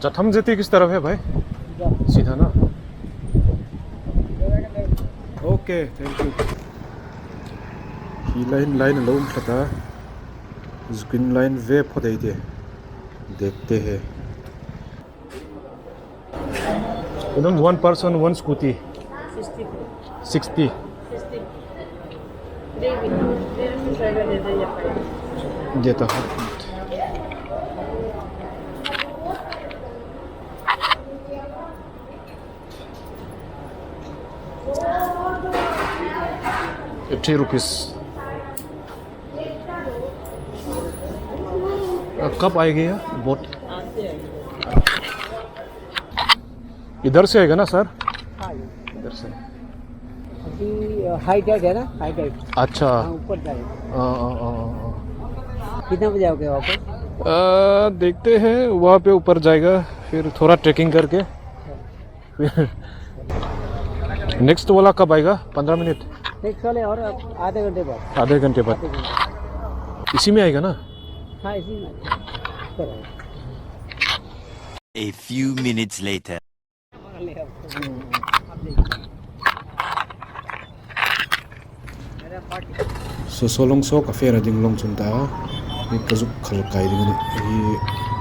Chatham jetty kis taraf hai bhai सीधा ना okay thank you hi line line alo awm thlat a zukin line ve phawt ei te dekte he Madam one person one scooty 60 Deta 80 rupees कब आएगी ये boat इधर से आएगा ना सर इधर से अभी हाई टाइड है ना हाई टाइड अच्छा हाँ ऊपर जाएगा हाँ, हाँ, हाँ, हाँ। कितना बजे आओगे वापस देखते हैं वहाँ पे ऊपर जाएगा फिर थोड़ा ट्रैकिंग करके फिर नेक्स्ट वाला कब आएगा 15 मिनट नेक्स्ट वाले और आधे घंटे बाद आधे घंटे बाद आधे घंटे इसी में आएगा ना हाँ इसी में ऊपर आएगा। A few minutes later. So sawlawng saw cafe a ding lawng chun ta a hei ka zuk khal kai ding a ni hei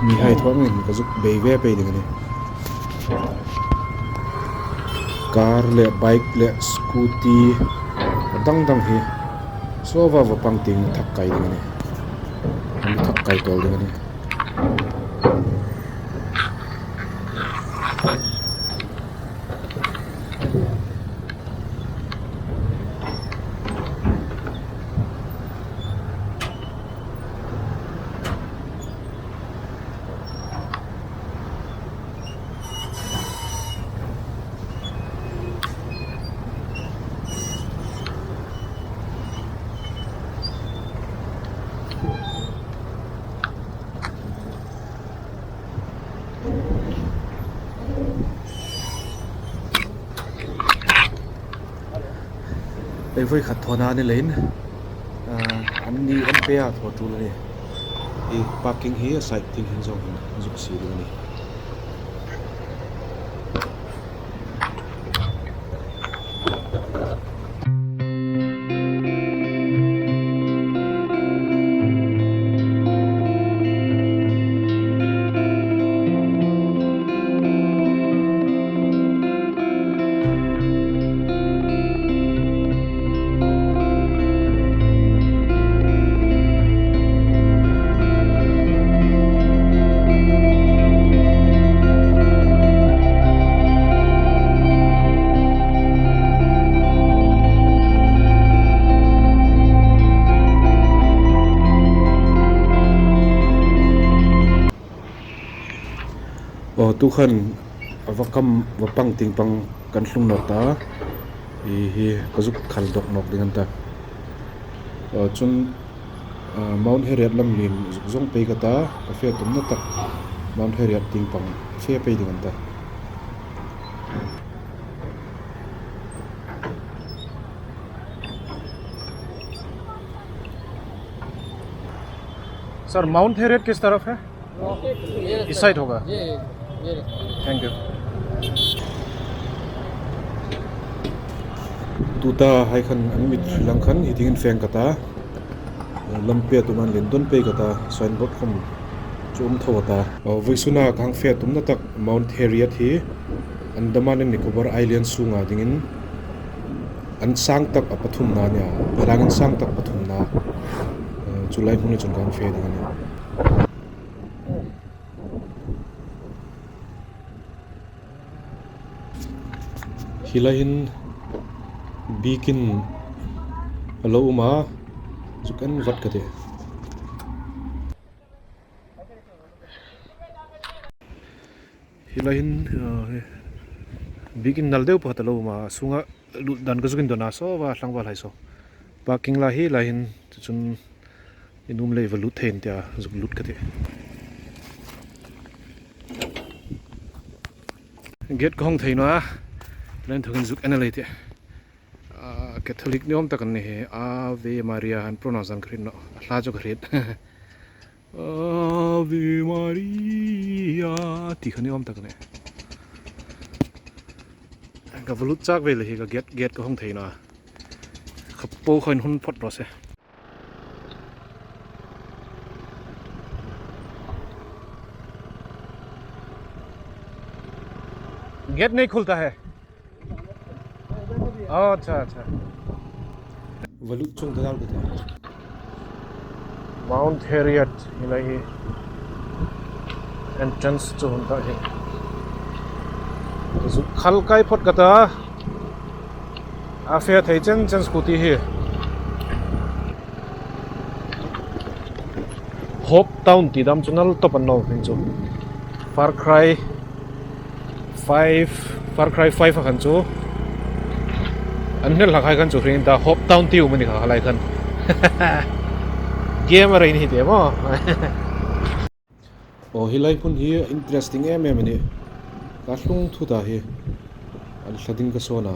mi hai thuam nge ka zuk bei ve phei ding a ni car leh bike leh scooty a dang dang hi saw va va pang ting thak kai ding a ni an thak kai tawl ding a ni. Hei vawi khat thawn a ni lein an ni an pe a thaw tul a ni i parking hi a side thing hian zawng in zuk si ding a ni. Aw tu khan a va kam va pang ting pang kan hlung nawk ta a ih hi ka zuk khal dawk nawk ding an ta aw chun Mount Harriet lam lim zuk zawng phei ka ta ka fia tum na tak Mount Harriet ting pang fia phei ding an ta. Sir mount Harriet किस तरफ है इस side होगा thank you tuta hai khan an mit hrilang khan hi dingin feng kata lampia tuman len dawn phei kata signboard khawm chu awm tho ata vawisuna ka hang fia tumna tak mount harriet hi Andaman and Nicobar Island chungah dingin an sang tak a pathum na ania helangin sang tak pathum na chulai hmun ah chuan ka han feh ding a ni. Helaiin bikin a lo awm a chu kan vat ka ti. Helaiin bikin nal deuh pakhat a lo awm a a chhunga luh dan ka zuk in dawn a saw va tlangval hai saw parking lai hi laiin tichuan inum leh va lut thei an tia zuk lut ka ti. Gate ka hawng thei no a tlem thawkin zuk en a lei tih Catholic ni awm tak an ni hi Ave Maria an pronounce dan ka hriat loh a hla chu ka hriat. Ave Maria tih kha ni awm tak a ni. Ka va lut chak vel hi ka gate gate ka hawng thei na ka pawh kha in hun phawt rawh se. Gate nahi khulta hai acha acha valut chung ta dal ka Mount Harriet helai hi entrance chu hun ta hi zuk khal kai phawt ka ta a fare thei chen chen scooty hi Hope Town tih dam chu nal tawp an lo hming chu Far Cry 5 Far Cry 5 a khan chu an hmel hlak hai khan chu hring ta Hope Town tih awm a ni kha khalai khan game a rei ni teh maw Aw helai hmun hi a interesting em em a ni ka hlung thut ah hi an hla ding ka sawn a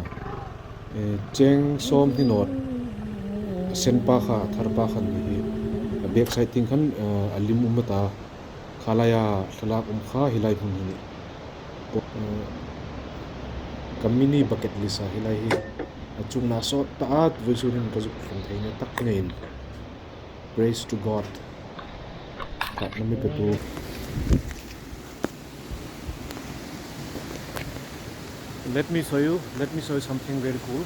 cheng sawm hninawt a sen pa kha a thar pa kha an ni hi a back side ting khan a lim awm a ta khalaia thlalak awm kha helai hmun hi a ni ka mini bucket list ah helai hi a chungah saw ta a vawi chhun hian ka zuk thleng thei nia tak ngeiin. Praise to God Thatna mi petu. Let me show you, let me show you something very cool.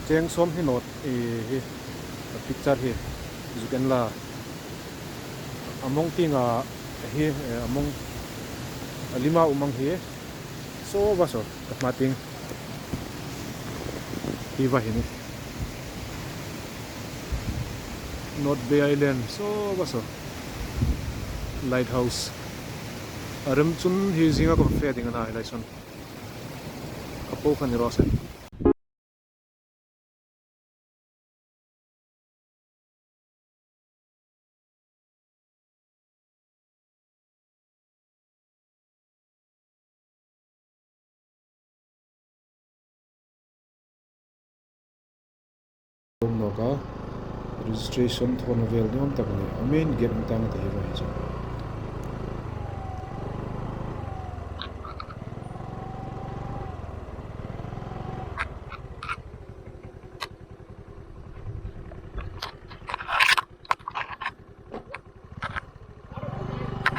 Cheng sawm hi nawt i hi a picture hi zuk en la a mawng tinga hi a mawng a lima um ang hi saw va saw ka hma ting hi va hi ni. North Bay Island saw va saw lighthouse a rem chun hi zinga ka fe ding a na helai sawn ka pawh kha ni rawh se. Awm lawk a registration thawn vel ni awm tak a ni a main gate an tang a ti hi erawh hi chu.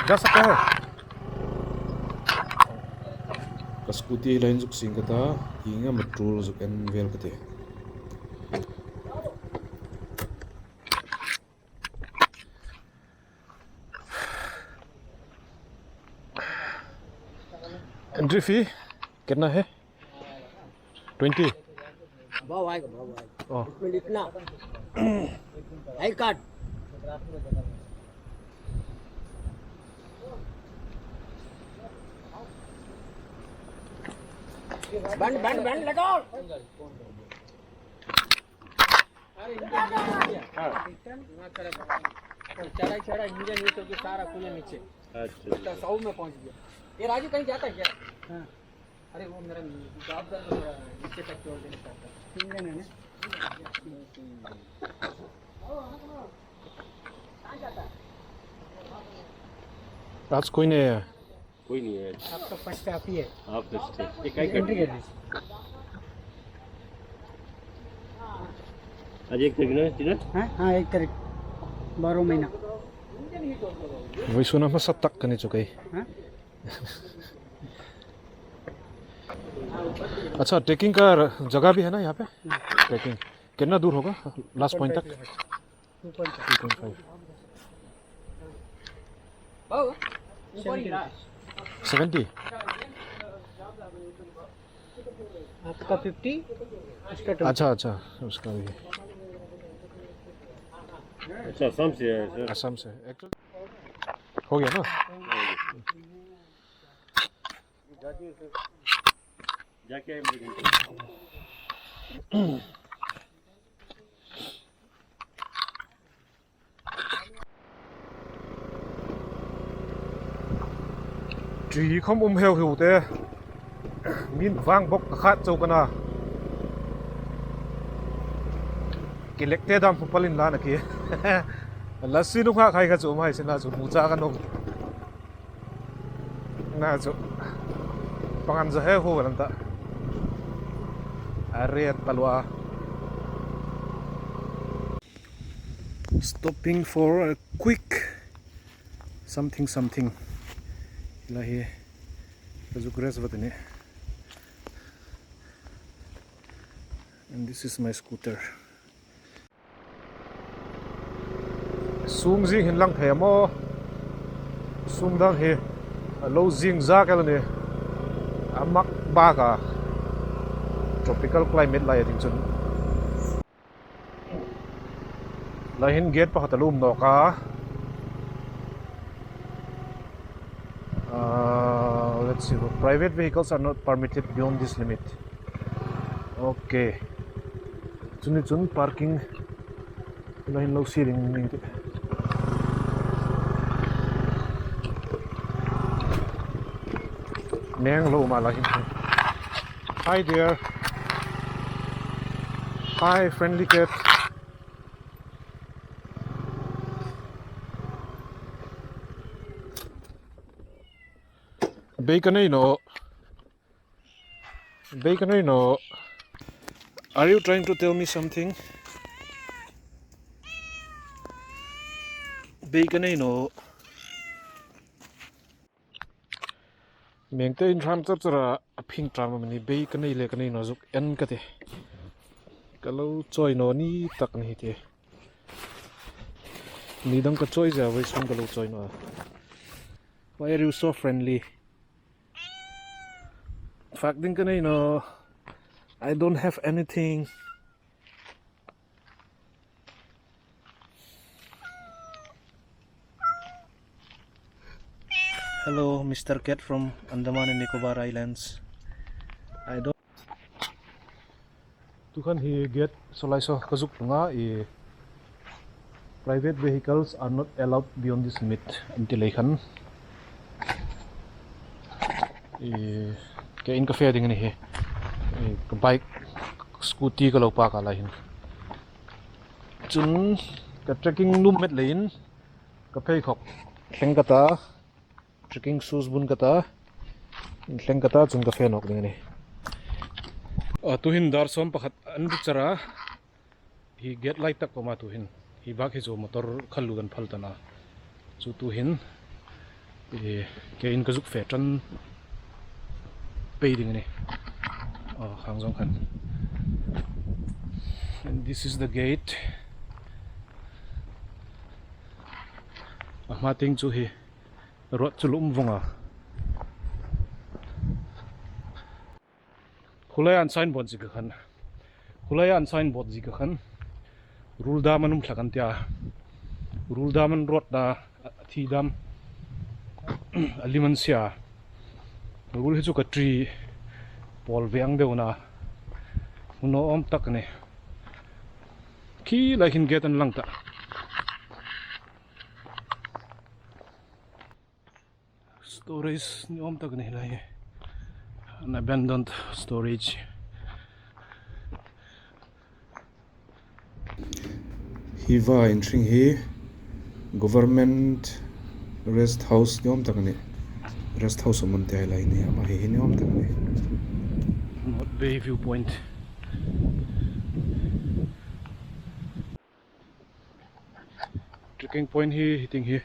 Ja sakta hai ka scooty la in zuk sing ka ta eng emaw tul zuk en vel ka ti. Entry fee kitna hai 20 भाव आएगा भाव आएगा इसमें इतना I card बंद बंद बंद लगाओ चढ़ाई चढ़ाई इंजन ये तो सारा खुले नीचे अच्छा सौ में पहुंच गया ये राजू कहीं जाता है क्या हाँ। अरे वो मेरा जवाबदार थोड़ा नीचे तक छोड़ देना चाहता इंजन है ना आज कोई नहीं है कोई नहीं है आप तो फर्स्ट आप ही है आप फर्स्ट है ये काय एंट्री कर कर दीजिए आज एक तारीख ना तीन हाँ हाँ एक तारीख बारह महीना Voi suna hmasa tak ka ni chu kei. हाँ अच्छा ट्रैकिंग का जगह भी है ना यहाँ पे ट्रैकिंग कितना दूर होगा लास्ट पॉइंट तक 2.5 70 आपका फिफ्टी उसका अच्छा अच्छा उसका भी अच्छा असम से है सर असम से एक्चुअली हो गया ना जाके आए मेरे घंटे Tui khawm um heu heu te min vang bawk ka khat chau kana ke lek te dam pupalin la na ki Lassi nu kha khai kha chu mai sina chu mu cha kan om na chu pangan za he hu kan ta are talwa stopping for a quick something something ila hi ka zuk rest vat ani and this is my scooter. Sung zing hin lang thei a maw sung dang hi a lo zing zak el a ni a mak bak a tropical climate lai a ding chuan lai hin gate pakhat a lo awm nawk a ahh let's see private vehicles are not permitted beyond this limit okay. Chumi chun parking tunah hian lo sir in eng tih meng lo mah lah hi hi there hi friendly cat bacon ei nawh. Baconino Are you trying to tell me something? Baconino Meng te in ram char char a a phing tram a ni Baconei le kanei no zuk en ka ti ka lo chawi no ni tak ni ti ni dang ka chawi zia vawi sum ka lo chawi no a Why are you so friendly? Fak ding ka nei no. I don't have anything. Hello, Mr. Cat from Andaman and Nicobar Islands. I don't Tukhan hi gate solai so ka zuk lunga i private vehicles are not allowed beyond this limit an ti lei khan i ke in ka fe ding ani hi i ka bike scooty ka lo park ah lai hin chun ka trekking lum met leiin ka pheikhawk thleng ka ta. Trekking shoes bun ka ta thleng ka ta chung ka fan awk ding a ni. Tuhin dar sawm pakhat an ri char a, hi gate lai tak awm a tuhin hi bak hi chu motor khal lut an phal tan a, chu tuhin ih ke in ka zuk fe tan pei ding a ni aw khang zawng khan and this is the gate a hma ting chu hi. Ruah chu lum vawng a. Khulai an signboard zika khan khulai an signboard zika khan rul dam an um thlak an tia rul dam an ruat na a thi dam a lim an sia rul hi chu ka tree pawl ve ang deuh na hmun awm tak a ni khi lai khin gate an lang ta. Storage ni awm tak a ni helai hi an abandoned storage. Hiva inhring hi government rest house ni awm tak a ni rest house awm an tia helai hi ni amah hei hi ni awm tak a ni. North Bay view point. Trekking point hi heating hi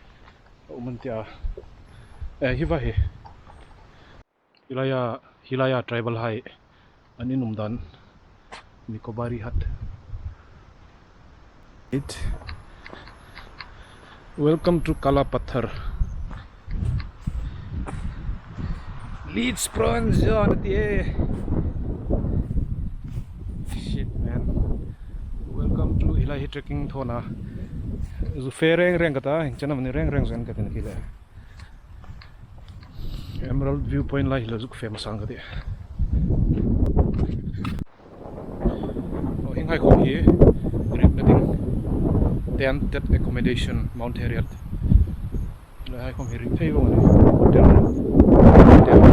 a awm an tia eh hi va hi helai a helai a tribal hai an inawm dan Nicobari hut it welcome to Kala Pathar Leeds prawns zawn a ti e shit man welcome to helai hi trekking thawn a zu fe reng reng ka ta eng chen amawni reng reng zawng ka ti na khi le emerald view point lai hi lo zuk fe hmasa ang ka ti aw heng hai khawm hi rip na ding tented accommodation Mount Harriet. Helai khawm hi ri phei vang a ni hotel tent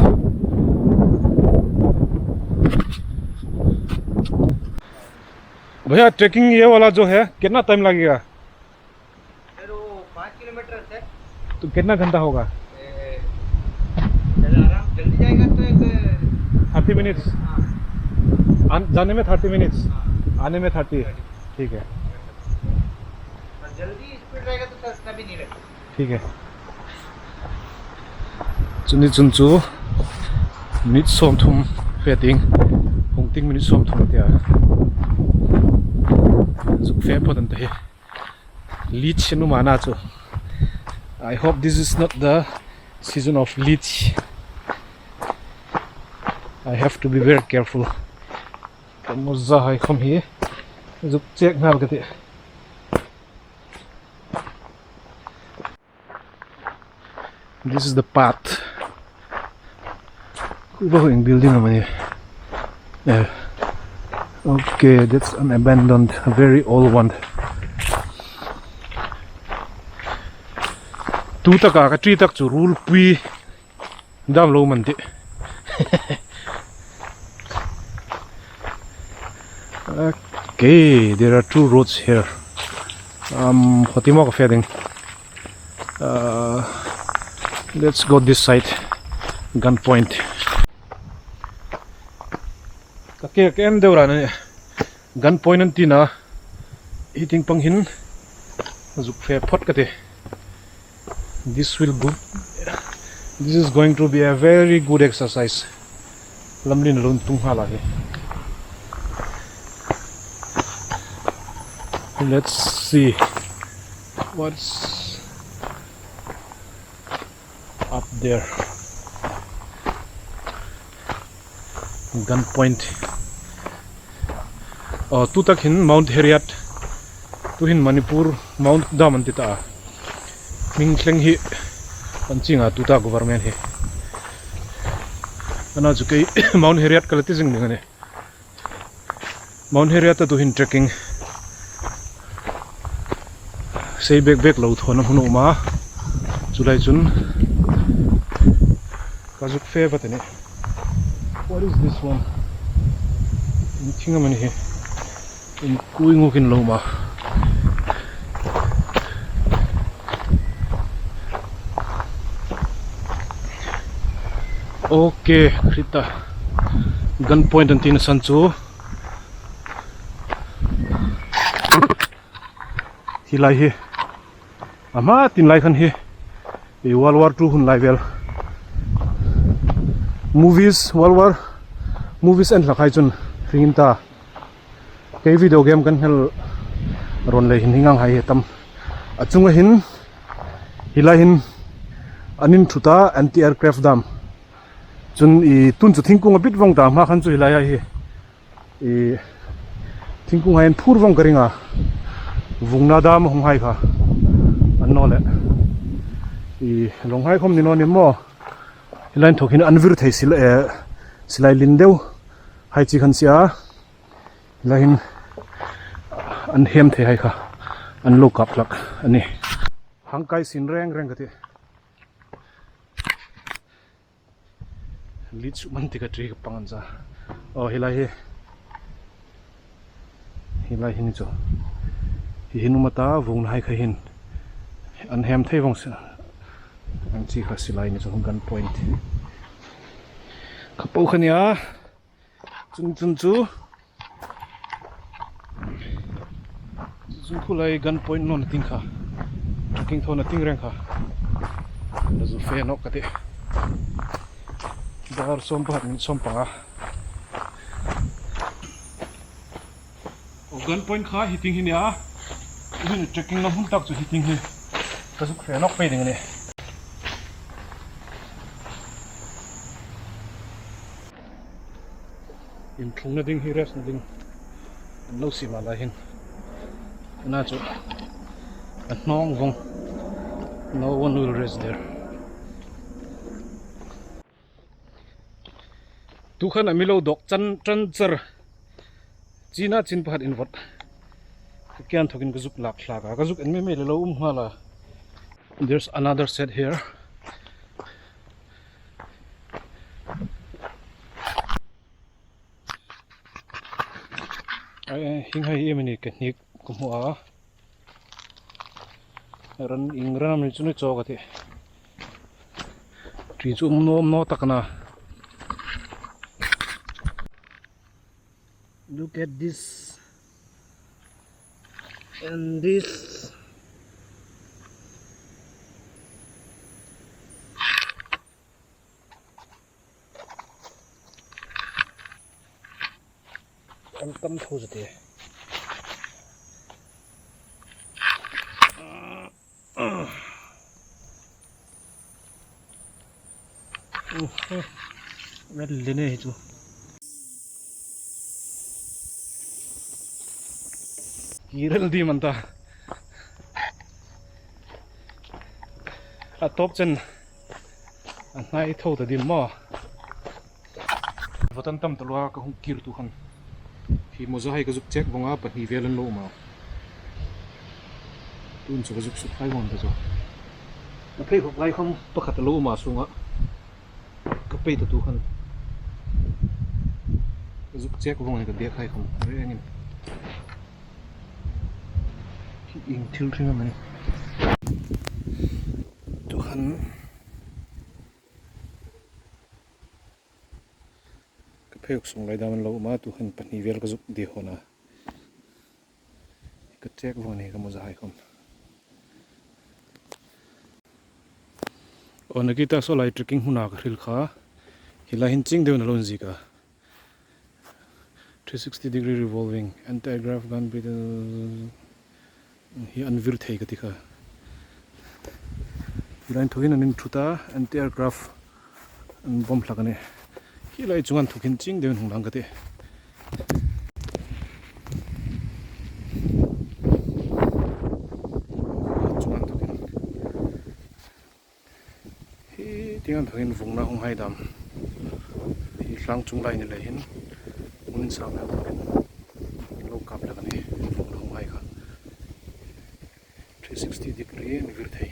भैया trekking ये वाला जो है कितना टाइम लगेगा sir वो तो कितना घंटा होगा आराम जल्दी जाएगा तो एक 30 मिनट्स जाने में 30 मिनट्स आने में 30 ठीक है। जल्दी स्पीड रहेगा तो सर इतना भी नहीं लगेगा। ठीक है। Chuni chun chu minute 30 fe ding hung ting minute 30 atia zuk fe phawt an ti hi leech an awm ana chu I hope this is not the season of leech I have to be very careful ka mawza hai khawm hi zuk chek nghal ka tih. This is the path. Khu eng building a mani eh okay that's an abandoned very old one. Tu taka ka tree tak chu rul pui dam lo man tih. Okay there are two roads here. Um khaw ka fiah ding. Uh let's go this side gun point. Ka ke ka en deuh ran a ni gun point an tin a heating pang hin zuk fe phawt ka ti this will go this is going to be a very good exercise lamlin a lo tung nghal ah hi let's see what's up there gun point aw tu tak hin mount heriat tu hin manipur mount dam an ti ta a hming thleng hi an chingah tu ta government hi ana chu kei mount heriat ka la ti zing ding a ni mount heriat a tuhin trekking sei bek bek lo thawn a hmun a awm a chulai chun ka zuk fe vat a ni what is this one in thing a mawni hi in kui nguk in lo awm a. Okay Krita gun point an tih na san chu Helai hi a hma tin lai khan hi ih world war two hun lai vel movies world war movies en hlak hai chuan hringin ta kei video game kan hmel rawn lei hin hi ngang hai hi a tam a chunga hin helai hin an in thut a anti aircraft dam chuan ih tun chu thingkung a bit vawng ta hma khan chu helai ah hi. Ih thingkung ah hian phur vawng ka ring a vungna dam a hung hai kha an naw leh ih lawng hai khawm ni nawn em maw helai an thawk hian an vir thei si eh silai lin deuh hai chi khan sia helai hian an hem thei hai kha an lo kap hlak a ni. Hangkai sin reng reng ka ti. Li chu man tika tree ka pang an za aw helai hi helai hi ni chu hi hin awm ata vung na hai kha hin an hem thei vawng si ang chi kha silai ni chu gun point kha pawh kha nia chun chun chu Chu khulai gun point nawn a ting kha trekking thawn a ting reng kha la zu fe nawk ka ti dar 18 minute 15 aw gun point kha hi ting hi nia chuan trekking na hmun tak chu hi ting hi ka zuk fe nawk phei ding a ni. Inthlungna ding hi rest na ding an lo siam ah lai hian na chu a hnawng vawng no one will rest there tu khan a milo dawk chan tan char china chin pakhat in vawt ka kian thawk in ka zuk lak thlak a ka zuk en mai mai le lo um nghal a there's another set here. Hing hei em a ni ka hnik ka hmu a Ran ing ran a ni chu ni chaw ka tih tui chu awm nuam naw tak na. Look at this and this. An tam tho zet e. Red line hi chu. Kiral dim an ta. A top chen a hnai tho ta dim maw. Vatan tam talua ka hung kir tu khan hi mawza hei ka zuk chek vang a pahnih vel an lo awm a tun chu ka zuk suk hlai vang ta chu ka pheikhawk lai kham pakhat a lo awm a chhungah ka pei ta tu khan ka zuk chek vang a ni ka bag hai kham reng in hi eng thil hring a ni tu khan. Ka pheiawk sawng lai dam an lo awm a tuhan pahnih vel ka zuk dih hawn a ka check vang a ni ka mawza haikawm. Aw Nikita saw lai trekking hmunah ka hril kha helai hian ching deuhin a lo inzik a 360 degree revolving anti-grav gun hi an vir thei ka ti kha. Tilai thawkin an inthut a, anti aircraft an bomb hlak a ni. Khi lai chung an thawk hin ching deuhin hung dang ka ti. Chung an thawkin hi ting an thawkin vungna hung hai dam hi hlang chung lai ni leh hin hmun sang lai thawkin lo kap hlak a ni vungna hung hai kha. 360 degree an vir thei.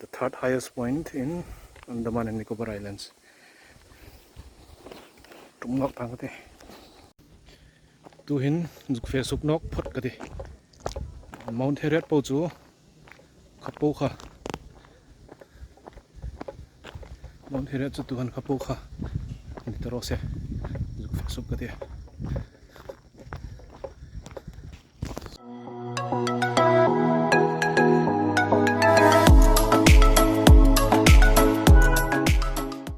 The third highest point in Andaman and Nicobar Islands. Tum ngak tang ka ti. Tu hin zuk fe suk nok phot ka ti. Mount Harriet po chu khapo kha. Mount Harriet chu tu han khapo kha. Ni taro se zuk fe suk ka ti.